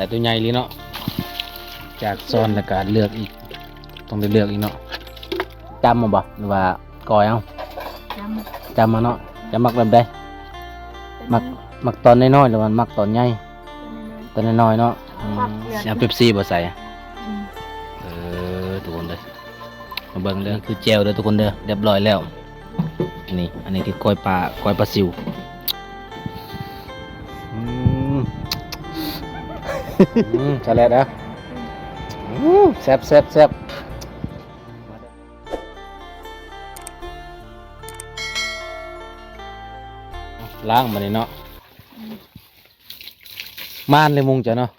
ແຕ່ຕົວໃຫຍ່ອີ່ຫຼີເນາະ ຈາກຊ້ອນແລ້ວກະເລືອກອີກ ຕ້ອງໄດ້ເລືອກອີກເນາະ. ຈຳເອົາບໍ່ ຫຼືວ່າກ້ອຍເອົາ? ຈຳ ຈຳເອົາເນາະ. ຈຳມັກແບບໃດ? ມັກ ມັກຕອນນ້ອຍໆ ຫຼືວ່າມັກຕອນໃຫຍ່? ຕອນນ້ອຍໆ ຕອນນ້ອຍໆເນາະ. ອືມ ເອົາເປັບຊີບໍ່ໃສ່? ອືມ ເອີ ທຸກຄົນເດີ ມາເບິ່ງເດີ ນີ້ຄືແຈ່ວເດີທຸກຄົນເດີ ຮຽບຮ້ອຍແລ້ວ. ນີ້ ອັນນີ້ຄືກ້ອຍປາ ກ້ອຍປາຊິວ. ອືມ ອືມ ສະແລັດເດີ. ອືມ ແຊບໆໆ ລ້າງບາດນີ້ເນາະ. ອືມ ມານເລີຍມຸງເຈົ້າເນາະ.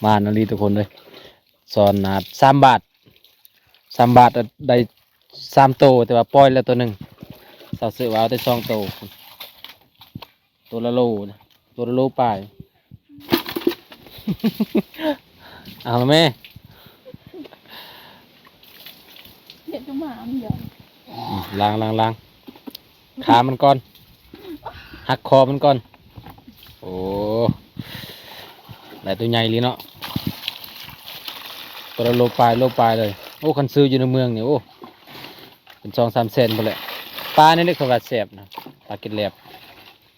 ມານອີ່ຫຼີທຸກຄົນເດີ. ຊ້ອນນະ ສາມບາດ ສາມບາດໄດ້ສາມໂຕ ແຕ່ວ່າປ່ອຍແລ້ວໂຕໜຶ່ງ. ສາວເສີວ່າເອົາແຕ່ສອງໂຕ ໂຕລະໂລ ໂຕລະໂລປາຍ. ເອົາແມ່ ເຮັດມາອັນດຽວ ອືມ ລ້າງ ລ້າງ ລ້າງ ຂາມັນກ່ອນ ຫັກຄໍມັນກ່ອນ. ໂອ້ ໄດ້ໂຕໃຫຍ່ອີ່ຫຼີເນາະ ໂຕລະໂລປາຍ ໂລປາຍເລີຍ. ໂອ້ ຄັນຊື້ຢູ່ໃນເມືອງນີ້ ໂອ້ ເປັນສອງສາມແສນພຸ້ນແຫຼະ. ປານີ້ເດ້ ເຂົາວ່າແຊບນະ ປາກິນແລັບ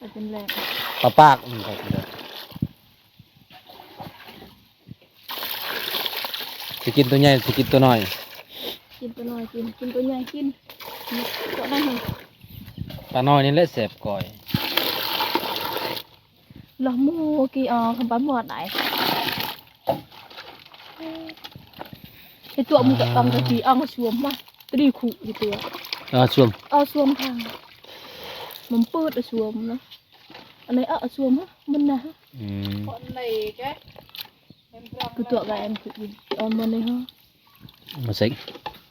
ປາກິນແລັບ ປາປາກ ອືມ ປາກິນແລັບ. ຊິກິນໂຕໃຫຍ່ ຊິກິນໂຕນ້ອຍ? ກິນໂຕນ້ອຍ ກິນ ກິນໂຕໃຫຍ່ ກິນ ໂຕນັ້ນຫັ້ນ. ປານ້ອຍນີ້ແຫຼະແຊບກ້ອຍ. ລະໝູ່ກີ່ອອກ ປາໝອດໄດ໋. ເຮັດຕົວະ ເອີ ມຶງກະຕ້ອງກະຕີອອງຊວມມາ ຕຣີຄູເຮັດຕົວະ ເອີ ຊວມ ເອີ ຊວມທາງ ມັນເປີດອະຊວມນະ. ອັນນີ້ເອົາຊວມມັນນະ. ອືມ ຄືຕົວະກະແອນຄືອີກ ອອນມັນນີ້ຮະ ມາເຊັກ.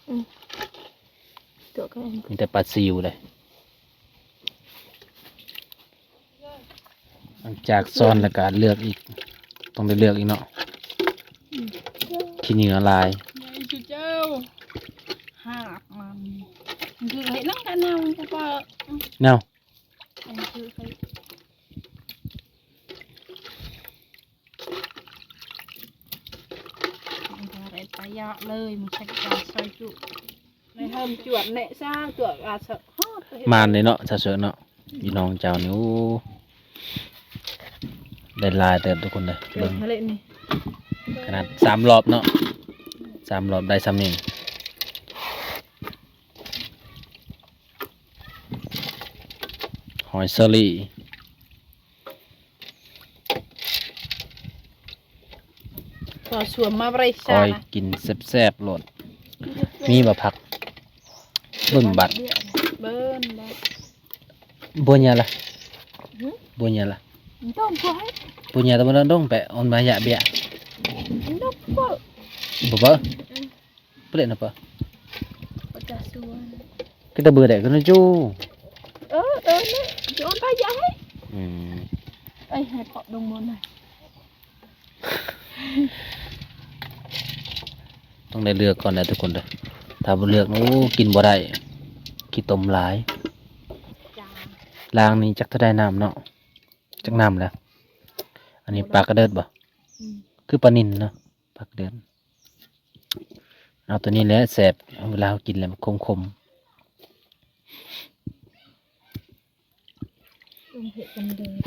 ອືມ ຕົວະກະແອນ ມີແຕ່ປາຊິວເດ້. ຫຼັງຈາກຊ້ອນແລ້ວກະເລືອກອີກ ຕ້ອງໄດ້ເລືອກອີກເນາະ. ອືມ ຂີ້ເຫຍື້ອຫຼາຍ ໃຫຍ່ຄືເຈົ້າ ຫາກມັນ ມັນຄືເຮັດນຳກັນນະ ມັນກໍ ເນົ່າ. ອັນນີ້ຄືເຄີຍ ມັນກໍໄດ້ປະຫຍັດເລີຍ ມັນໃຊ້ການຊອຍຈຸ ໃນເຮີມຈວດແນະຊາງ ຈວດອາສະ ຮອດ ມານເດ້ເນາະ ສາວເສີເນາະ. ພີ່ນ້ອງເຈົ້ານີ້ ໂອ້ ໄດ້ຫຼາຍເຕີບທຸກຄົນເດີ ເບິ່ງ ເອີ ເລີຍນີ້ ຂະໜາດສາມລອບເນາະ ສາມລອບໄດ້ຊ່ຳນີ້. ຫອຍເຊີຣີ ກໍຊວມມາບໍລິສາດ ກ້ອຍກິນແຊບໆໂລດ. ມີບໍ່ຜັກ? ເບິ່ງບັດ ເບິ່ງບັດ ບົວຫຍ້າລະ? ຫື? ບົວຫຍ້າລະ? ດອງກວຍ ບົວຫຍ້າຕະບັນດອງແປະ ອອນມາຫຍ້າເບ້ຍ ດອງກວຍ ບໍ່ເບິ່ງ? ອືມ ເປະນະປະ ປະຈາສວນ ກະຕະເບີແດກກະນະຈູ ເອີ ເອີ ນີ້ ໂຈນຕາຍາຍ ອືມ ໄອ້ແຮດເກາະດົງມົນນະ ຕ້ອງໄດ້ເລືອກກ່ອນນະທຸກຄົນເດີ ຖ້າບໍ່ເລືອກ ໂອ້ ກິນບໍ່ໄດ້ ຂີ້ຕົມຫຼາຍ ຈານ ລ້າງນີ້ຈັກເທົ່າໃດນ້ຳເນາະ ຈັກນ້ຳແລ້ວ ອັນນີ້ປາກະເດີດບໍ່? ອືມ ຄືປານິນເນາະ ປາກະເດີດ. ເອົາໂຕນີ້ແຫຼະແຊບ ເວລາເຮົາກິນແລ້ວມັນຂົມໆ.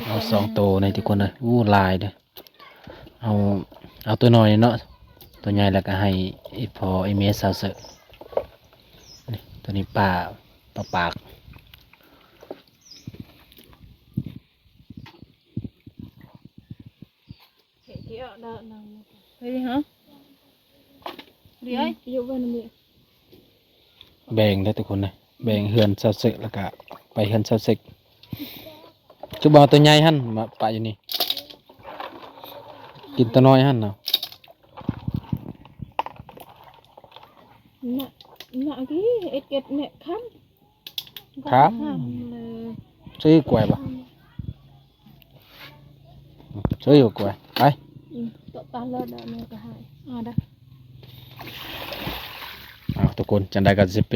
ເອົາສອງໂຕໃນທຸກຄົນເດີ ໂອ້ ຫຼາຍເດີ. ເອົາ ເອົາໂຕນ້ອຍເນາະ ໂຕໃຫຍ່ແລ້ວກະໃຫ້ອີ່ພໍ່ອີ່ແມ່ສາວເສີ. ນີ້ ໂຕນີ້ປາ ປາປາກ. ເຮັດເຍາະເນາະ ເຮີ້ຍ ຮະ ເດຍ ຢູ່ບ້ານນີ້ ແບ່ງເດີທຸກຄົນເດີ ແບ່ງເຮືອນຊາວເຊກ ແລ້ວກະໄປເຮືອນຊາວເຊກ. ຄືບໍ່ເອົາໂຕໃຫຍ່ຫັ້ນມາປະຢູ່ນີ້ ກິນໂຕນ້ອຍຫັ້ນເນາະ. ນະ ນະ ເອັດ ເອັດ ແນະ ຄຳ ຄຳ ເອີ ຊື້ກວຍບໍ່? ຊື້ຢູ່ກວຍ ໄປ ອືມ ໂຕະຕາເລີດແລ້ວ ແມ່ກໍໃຫ້ ເອົາເດີ ເອົາ ທຸກຄົນ ຈັ່ງໃດກໍຊິໄປ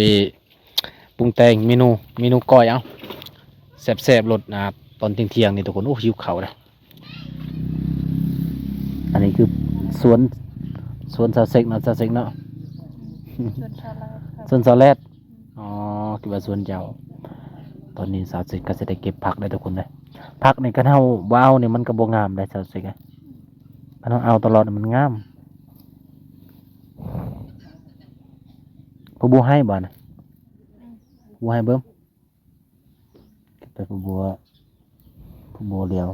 ປຸງແຕ່ງເມນູ ເມນູກ້ອຍ ເອົາ ແຊບໆ ໂລດ ອ່າ ຕອນທ່ຽງໆ ນີ້ທຸກຄົນ. ໂອ້ ຫິວເຂົ້າເດ້. ອັນນີ້ຄືສວນ ສວນສາວເຊັກເນາະ ສາວເຊັກເນາະ ສວນສາວແລດ ສວນສາວແລດ. ອໍ ຄິດວ່າສວນເຈົ້າ. ຕອນນີ້ສາວເຊັກກໍຊິໄດ້ເກັບຜັກເດີທຸກຄົນເດີ. ຜັກນີ້ຄັນເຮົາບໍ່ເອົານີ້ມັນກໍບໍ່ງາມເດ້ສາວເຊັກເອີຍ. ຄັນເຮົາເອົາຕະຫຼອດມັນງາມ. ຜູ້ບົວໃຫ້ບໍ່ນະ? ຜູ້ບົວໃຫ້ເບິ່ງ. ເກັບໄປຜູ້ບົວ ຜູ້ບົວຫຼຽວ.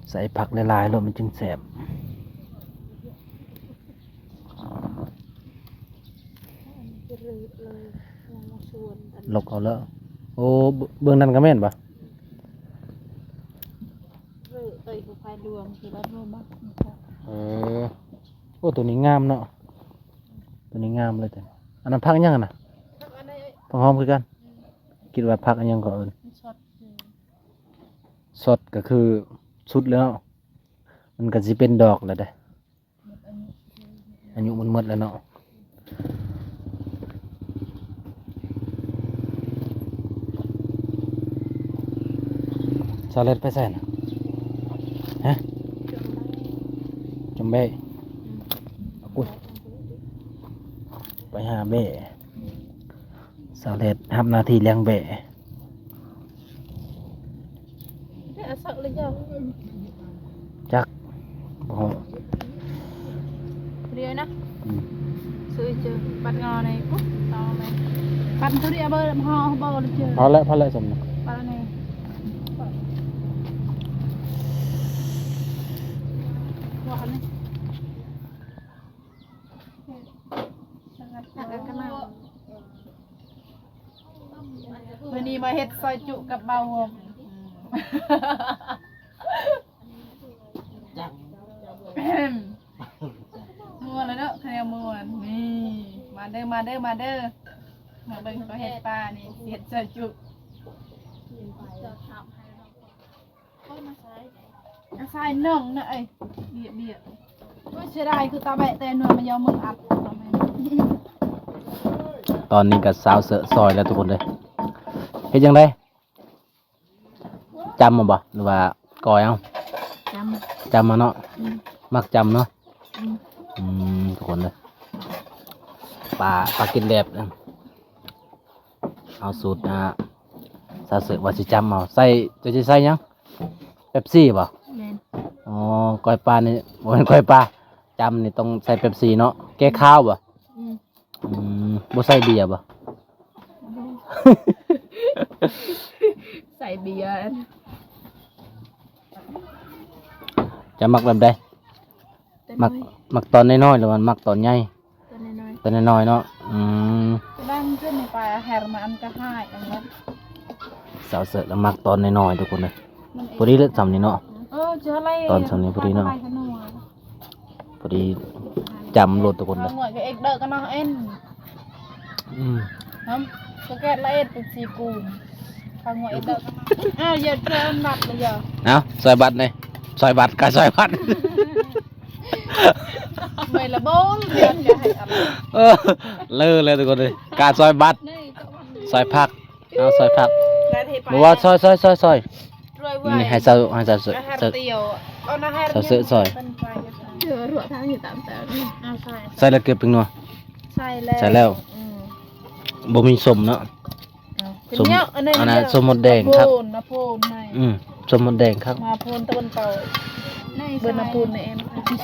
ໃສ່ຜັກຫຼາຍໆໂລດມັນຈຶ່ງແຊບ. ຫຼົກເອົາເລີຍ. ໂອ້ ເບິ່ງນັ້ນກໍແມ່ນບໍ່? ເອີ ເອີ ເອີ ໂອ້ ໂຕນີ້ງາມເນາະ. ໂຕນີ້ງາມເລີຍ. ອັນນັ້ນຜັກຫຍັງຫັ້ນນະ? ຜັກຫອມຄືກັນ. ຄິດວ່າຜັກອີ່ຫຍັງກໍເອີ້ນ ຊອດ ກໍຄືສຸດແລ້ວເນາະ. ມັນກໍຊິເປັນດອກແລ້ວເດ້. ອາຍຸມັນໝົດແລ້ວເນາະ. ສາວເລັດໄປໃສນະ? ຮະ? ຈອມແບ້. ອຸ້ຍ ໄປຫາແບ້. ສາວເລັດຮັບໜ້າທີ່ລ້ຽງແບ້. ຈັກ ບໍ່ຮູ້. ເລີຍນະ. ອືມ ຊື້ເຈີ ປັດງໍໃນພຸ້ນ ເອົາໄປ ປັດທຸລຽນເບີ ຫໍ ເບີເຈີ. ພໍແລ້ວ ພໍແລ້ວ ສ່ຳນີ້ ປານນີ້ ວ່າອັນນີ້ ມື້ນີ້ມາເຮັດຊອຍຈຸກັບບ່າວໂຮມ. ມ່ວນແລ້ວເນາະ ຄະແນນມ່ວນ. ນີ້ ມາເດີ ມາເດີ ມາເດີ ມາເບິ່ງເຂົາເຮັດປານີ້ ເຮັດຊອຍຈຸ. ອາໄສໜອງນະເອີຍ ບຽບໆ. ໂອ້ຍ ເສຍດາຍ ຄືຕາແບະແຕ່ໜ່ວຍມາຢໍມືອັດ. ຕອນນີ້ກໍສາວເສີຊອຍແລ້ວທຸກຄົນເດີ. ເຮັດຈັ່ງໃດ? ຈຳເອົາບໍ່ ຫຼືວ່າກ້ອຍເອົາ? ຈຳ ຈຳເອົາເນາະ. ອືມ ມັກຈຳເນາະ. ອືມ ອືມ ທຸກຄົນເດີ ປາ ປາກິນແດດ. ເອົາສູດ ອ່າ ສາວເສີວ່າຊິຈຳເອົາ ໃສ່ ເຈົ້າຊິໃສ່ຫຍັງ? ເປັບຊີບໍ່? ແມ່ນ. ອໍ ກ້ອຍປານີ້ ບໍ່ແມ່ນກ້ອຍປາ ຈຳນີ້ຕ້ອງໃສ່ເປັບຊີເນາະ. ແກ້ຄາວບໍ່? ອືມ ອືມ ບໍ່ໃສ່ເບຍບໍ່? ບໍ່ ໃສ່ເບຍ. ເຈົ້າມັກແບບໃດ? ແຕ່ນ້ອຍ ມັກ ມັກຕອນນ້ອຍໆ ຫຼືວ່າມັກຕອນໃຫຍ່? ຕອນນ້ອຍໆ ຕອນນ້ອຍໆເນາະ. ອືມ ແຕ່ບາງເທື່ອນີ້ປາແຮມາອັນກະຫາຍອັນນັ້ນ. ສາວເສີລະມັກຕອນນ້ອຍໆ ທຸກຄົນເດີ. ມັນເອງ ພໍດີເລີຍສ່ຳນີ້ເນາະ. ເອີ ຈະໄລ່ ຕອນສ່ຳນີ້ພໍດີເນາະ. ໄລ່ຂະໜວ ພໍດີຈຳໂລດທຸກຄົນເດີ. ເອົາງວຍກະເອກເດີກະນອເອັນ. ອືມ ນ້ຳກະແກດລະເອັດເປັນສີ່ກູມ. ເອົາງວຍເອກເດີກະນອ ອ້າວ ຢ່າເຈີອັນນັດລະຢ່າ. ເອົາ ຊອຍບັດນີ້ ຊອຍບັດ ກາຊອຍບັດ. ເມື່ອຍລະໂບນ ເດືອນກະໃຫ້ອັນ ເອີ ເລີເລີທຸກຄົນເດີ ກາຊອຍບັດ ຊອຍຜັກ. ເອົາ ຊອຍຜັກ ບໍ່ວ່າ ຊອຍ ຊອຍ ຊອຍ ຊອຍ. ນີ້ໃຫ້ສາວ ໃຫ້ສາວເສີ ສາວເສີຊອຍ. ໃສ່ແລ້ວເກືອບເປັນນົວ ໃສ່ແລ້ວ ໃສ່ແລ້ວ. ອືມ ບໍ່ມີສົ້ມເນາະ. ເອົາ ສົ້ມ ອັນນັ້ນ ສົ້ມມົດແດງຄັກ. ອືມ ສົ້ມມົດແດງຄັກ. ມາໂພນຕາເບິ່ນເປົາ ເບິ່ນມາໂພນໃນແອມ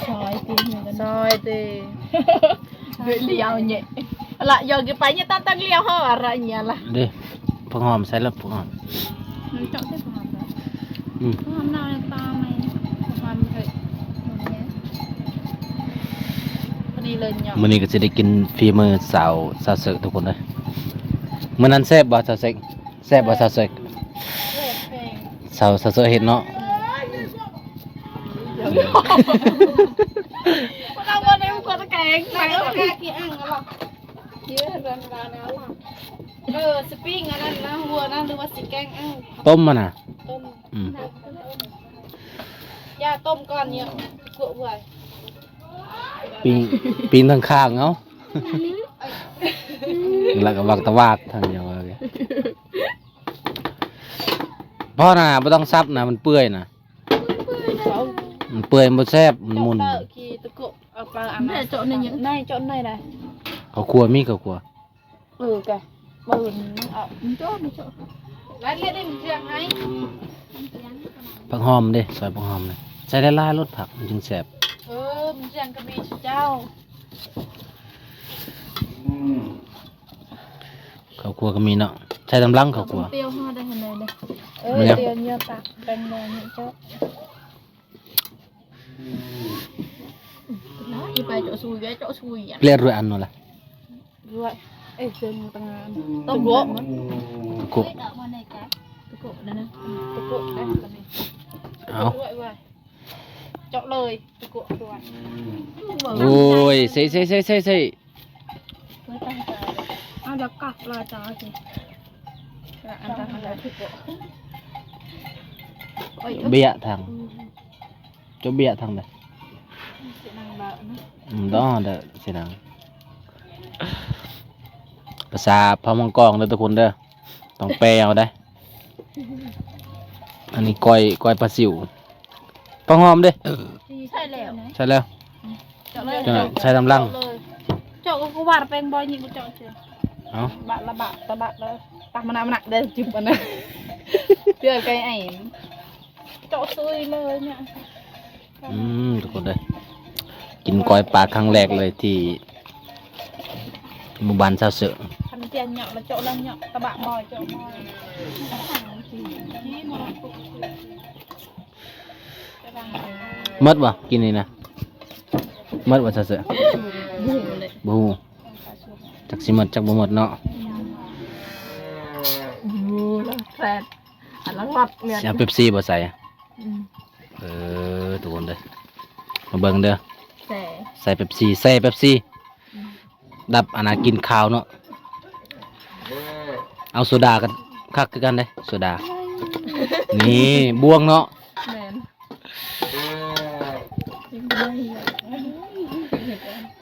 ຊອຍຕິ ຊອຍຕິ. ລຽວເຍ ລະຢອກກິນໄປເຍ ຕາຕັ້ງລຽວເຮົາອະລະເຍລະ. ເດ້ ຜັກຫອມໃສ່ລະ ຜັກຫອມ. ມັນເຈາະໃສ່ຜັກຫອມລະ. ອືມ ຜັກຫອມເນົ່າໃນປ່າໃໝ່ ຜັກຫອມເອີຍ. ມື້ນີ້ເລີຍເນາະ ມື້ນີ້ກໍຊິໄດ້ກິນຝີມືສາວ ສາວເສີທຸກຄົນເອີຍ. ມື້ນັ້ນແຊບບໍ່ສາວເສີ? ແຊບບໍ່ສາວເສີ? ແຊບແຮງ ສາວ ສາວເສີເຮັດເນາະ. ອືມ ເອົາບໍ່ໄດ້ຄົນແກງ ແກງກີ່ອັງລະ. ເອີ ຊິປີ້ງອັນນັ້ນນະ ຫົວນັ້ນ ຫຼືວ່າຊິແກງເອົາ? ຕົ້ມມັນນະ ຕົ້ມ. ອືມ ຢ່າຕົ້ມກ່ອນເນາະ ກົວຫວຍ. ປີ້ງ ປີ້ງທາງຂ້າງເອົາ ແລ້ວກໍວາກຕະວາກທາງດຽວ. ພໍນະ ບໍ່ຕ້ອງສັບນະ ມັນເປື່ອຍນະ ມັນເປື່ອຍ ມັນບໍ່ແຊບ ມັນໝຸ່ນ. ເຈາະເລີຍ ເຈາະໃນນີ້ ເຈາະໃນນີ້ໄດ້ ເຂົ້າຄົວມີ ເຂົ້າຄົວ. ເອີ ກະເປີນມັນອອກ ມັນໂຈ້ ມັນໂຈ້ ລາຍລຽນນີ້ມັນເຊື່ອງໃຫ້ ຜັກຫອມເດ້ ຊອຍຜັກຫອມເດ້ ໃສ່ຫຼາຍໆໂລດ ຜັກມັນຈຶ່ງແຊບ. ເອີ ມັນເຊື່ອງກະມີເຈົ້າ ເຂົ້າຄົວກະມີເນາະ ໃສ່ຕາມຫຼັງເຂົ້າຄົວ. ຕຽວເຮົາໄດ້ຫັ້ນແຫຼະເດ້ ເອີ ຕຽວເຍອະ ຕັກແບ່ງໜ່ອຍນີ້ເຈົ້າ. ອີໄປເຈາະຊຸຍ ເຈາະຊຸຍ ເລດດ້ວຍອັນນັ້ນລະ ດ້ວຍ ເອີ ເຊິ່ງຕະງານ ຕ້ອງເບາະມັນ ຕະໂກະ ຕະໂກະນັ້ນນະ ຕະໂກະໄດ້ ເອົາ ເຈາະເລີຍ ຕະໂກະດ້ວຍ. ໂອ້ຍ ເຊ ເຊ ເຊ ເຊ ເຊ ເອົາ ດອກກັບລາຈາຊິ ອັນຕະ ເບຍທາງ ເຈົ້າເບຍທາງໃດ? ອືມ ດອ ເດີ ສຽງດັງ ພາສາເຜົ່າມັງກອງເດີທຸກຄົນເດີ ຕ້ອງແປເອົາໄດ໋. ອັນນີ້ກ້ອຍ ກ້ອຍປາຊິວ ຜັກຫອມເດ້ ໃສ່ແລ້ວ ໃສ່ແລ້ວ ເຈາະເລີຍ ຈັ່ງໃສ່ຕາມຫຼັງ ເຈາະເລີຍ ເຈາະກໍວ່າແປງບໍ່ຍິງເຈາະເຈ ເອົາ ບາດລະບາດຕະບາດເດີ ຕາມມານະມານະເດີ ຈິບອັນນັ້ນ ເດືອໄກ່ໄອ້ ເຈາະຊຸຍເລີຍເນຍ. ອືມ ທຸກຄົນເອີຍ ກິນກ້ອຍປາຄັ້ງແລກເລີຍທີ່ໝູ່ບ້ານຊາວເສີ. ຄັນຈຽນເນາະ ລະເຈາະລະເນາະ ຕະບະບໍ່ເຈາະບໍ່ ໝົດບໍ່ ກິນນີ້ນະ ໝົດບໍ່ຊາວເສີ? ບໍ່ຮູ້ເລີຍ ບໍ່ຮູ້ ຈັກຊິໝົດຈັກບໍ່ໝົດເນາະ. ອືມ ແຊບ ອັນລະງອດເລືອດ ຊິເອົາເປັບຊີບໍ່ໃສ່? ອືມ ເອີ ທຸກຄົນເດີ ມາເບິ່ງເດີ ແຊ່ ໃສ່ເປັບຊີ ແຊ່ເປັບຊີ ອືມ ດັບອັນນ່າກິ່ນຄາວເນາະ. ເອົາໂຊດາກັນຄັກຄືກັນເດ້ ໂຊດາ ນີ້ ບວງເນາະ ແມ່ນ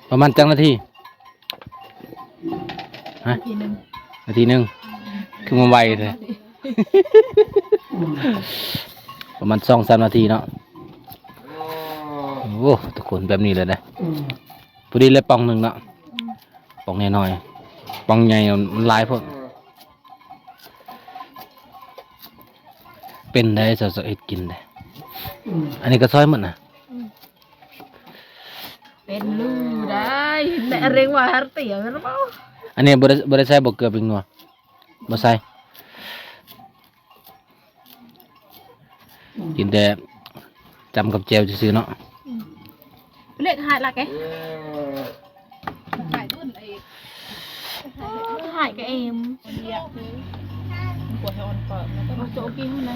ປະມານຈັກນາທີ? ຮະ? ນາທີໜຶ່ງ ນາທີໜຶ່ງ ຄືມັນໄວແທ້ ປະມານສອງສາມນາທີເນາະ. ໂອ້ ທຸກຄົນ ແບບນີ້ເລີຍເດ້ ພໍດີເລີຍ ປ່ອງໜຶ່ງເນາະ ອືມ ປ່ອງນ້ອຍໆ ປ່ອງໃຫຍ່ມັນຫຼາຍໂພດ. ເປັນໄດ໋ ສາວໆ ເຮັດກິນໄດ໋ ອັນນີ້ກະຊອຍໝົດນະ ອືມ ເປັນຢູ່ໄດ໋ ແມ່ເລັ່ງວ່າຮັກຕຽວແມ່ນບໍ່? ອັນນີ້ບໍ່ໄດ້ ບໍ່ໄດ້ໃສ່ບໍ່ເກືອ ແປ້ງນົວ ບໍ່ໃສ່ ກິນແຕ່ຈ້ຳກັບແຈ່ວຊື່ໆເນາະ. ອືມ ເລກຫາຍລະແກ ຫາຍກະເອມ ບໍ່ໃຫ້ອ່ອນປາກ ບໍ່ໂຈະກິນຫັ້ນນະ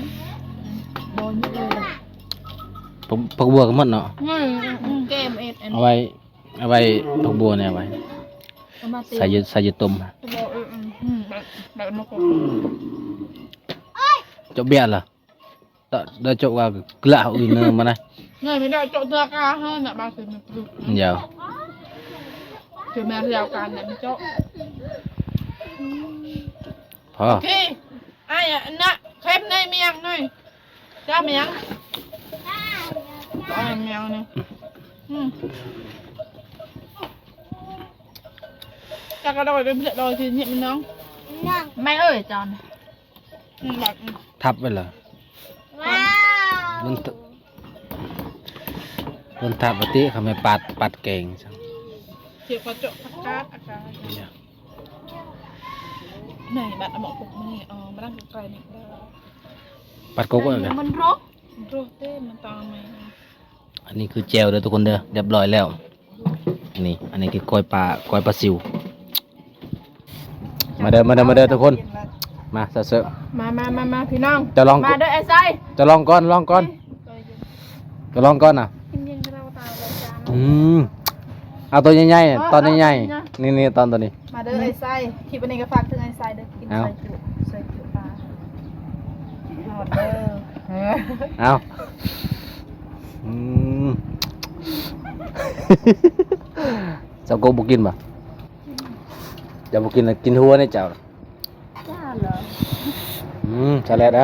ບໍ່ມີເລີຍ ຜັກ ຜັກບົວກະໝົດເນາະ ອືມ ແກມເອັດ ເອົາໄວ້ ເອົາໄວ້ ຜັກບົວນີ້ເອົາໄວ້ ເອົາມາຕີ ໃສ່ຢູ່ ໃສ່ຢູ່ຕົ້ມ ເອົາ ເອີ ອືມ ອືມ ແບບ ແບບ ເຈົ້າເບຍລະ ດາ ດາໂຈະວ່າກະລະເອົາອື່ນເນີມານະ ເງີຍໄປດາໂຈະເທື່ອກາເຮີນະ ບາຊິເປັນ ເອີ ຄືແມ່ນແລ້ວກັນນະໂຈະ ພໍ ໂອເຄ ອ້າຍ ອັນນະ ເຄັມໃນມຽງໜ້ອຍ ຈ້າມາຍັງ ຈ້າມາຍັງນີ້ ອືມ ຈັກກະດອຍເປັນເຜດດອຍທີ່ນີ້ມັນນ້ອງ ແມ່ເອີຍຈອນ ອືມ ທັບໄວ້ລະ ວ້າວ ມັນ ມັນທັບປະຕິ ເຂົາແມ່ປາດ ປາດແກງ ເກັບກະເຈາະຜັກກາດ ອາກາດ ໃນບັດອະໝໍປຸກມື້ນີ້ ເອີ ມານັ່ງໃກ້ໆນີ້ ປັດກົກເອີຍ ມັນໂຣ ໂຣເຕ ມັນຕາມມາ ອັນນີ້ຄືແຈ່ວເດີທຸກຄົນເດີ ຮຽບຮ້ອຍແລ້ວ ນີ້ ອັນນີ້ຄືກ້ອຍປາ ກ້ອຍປາຊິວ ມາເດີ ມາເດີ ມາເດີທຸກຄົນ ມາ ເຊີ ມາ ມາ ມາ ມາ ພີ່ນ້ອງ ເຈົ້າລອງ ມາເດີໄອ້ໄຊ ເຈົ້າລອງກ່ອນ ລອງກ່ອນ ເຈົ້າລອງກ່ອນນະ ອືມ ເອົາໂຕໃຫຍ່ໆ ຕອນໃຫຍ່ໆ ນີ້ໆ ຕອນໂຕນີ້ ມາເດີໄອ້ໄຊ ຄລິບອັນນີ້ກະຝາກເຖິງໄອ້ໄຊເດີ ກິນ ເອົາ ຊອຍຈຸ ຊອຍຈຸປາ ຮອດເດີ ເອົາ ອືມ ເຈົ້າກໍບໍ່ກິນບໍ່? ເຈົ້າບໍ່ກິນລະກິນຫົວໃນເຈົ້າ ຈ້າເລີຍ ອືມ ສະແລັດເດີ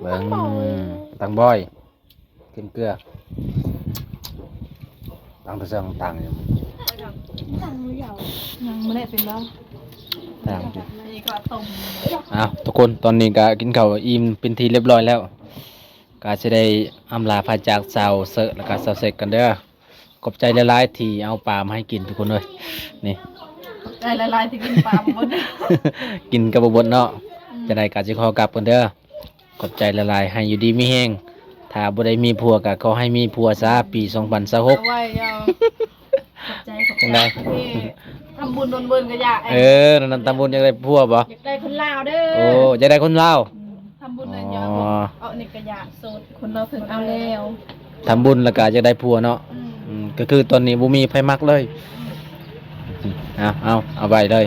ເບິ່ງ ຕັງບອຍ ກິນເກືອ ຕັງຕະເຊີງຕ່າງຢູ່ ຍັງບໍ່ໄດ້ເປັນບໍ່ ຕ່າງຢູ່ ນີ້ກໍຕົ້ມ ອ້າວ ທຸກຄົນ ຕອນນີ້ກໍກິນເຂົ້າອີ່ມເປັນທີ່ຮຽບຮ້ອຍແລ້ວ ກໍຊິໄດ້ອຳລາພາຈາກສາວເຊີ ແລ້ວກໍສາວເຊັກກັນເດີ້ ຂອບໃຈຫຼາຍໆທີ່ເອົາປາມາໃຫ້ກິນທຸກຄົນເອີຍ ນີ້ ຂອບໃຈຫຼາຍໆທີ່ກິນປາບໍ່ໝົດ ກິນກໍບໍ່ໝົດເນາະ ອືມ ຈັ່ງໃດກໍຊິຂໍກັບກ່ອນເດີ້ ຂອບໃຈຫຼາຍໆ ໃຫ້ຢູ່ດີມີແຮງ ຖ້າບໍ່ໄດ້ມີຜົວກໍຂໍໃຫ້ມີຜົວຊະ ປີສອງພັນຊາວຫົກ ເອົາໄວ້ເອົາ ຂອບໃຈ ຂອບໃຈ ຈັ່ງໃດ ທີ່ທຳບຸນດົນເບິ່ນກໍຢາກ ເອີ ນັ້ນທຳບຸນຢາກໄດ້ຜົວບໍ່ ຢາກໄດ້ຄົນລາວເດີ້ ໂອ້ ຢາກໄດ້ຄົນລາວ ອືມ ທຳບຸນນັ້ນຢາກ ອໍ ເອົານີ້ກໍຢາກ ໂສດ ຄົນລາວເພິ່ນເອົາແລ້ວ ທຳບຸນແລ້ວກໍຢາກໄດ້ຜົວເນາະ ອືມ ອືມ ກໍຄືຕອນນີ້ບໍ່ມີໃຜມັກເລີຍ ອືມ ເອົາ ເອົາ ເອົາໄວ້ເລີຍ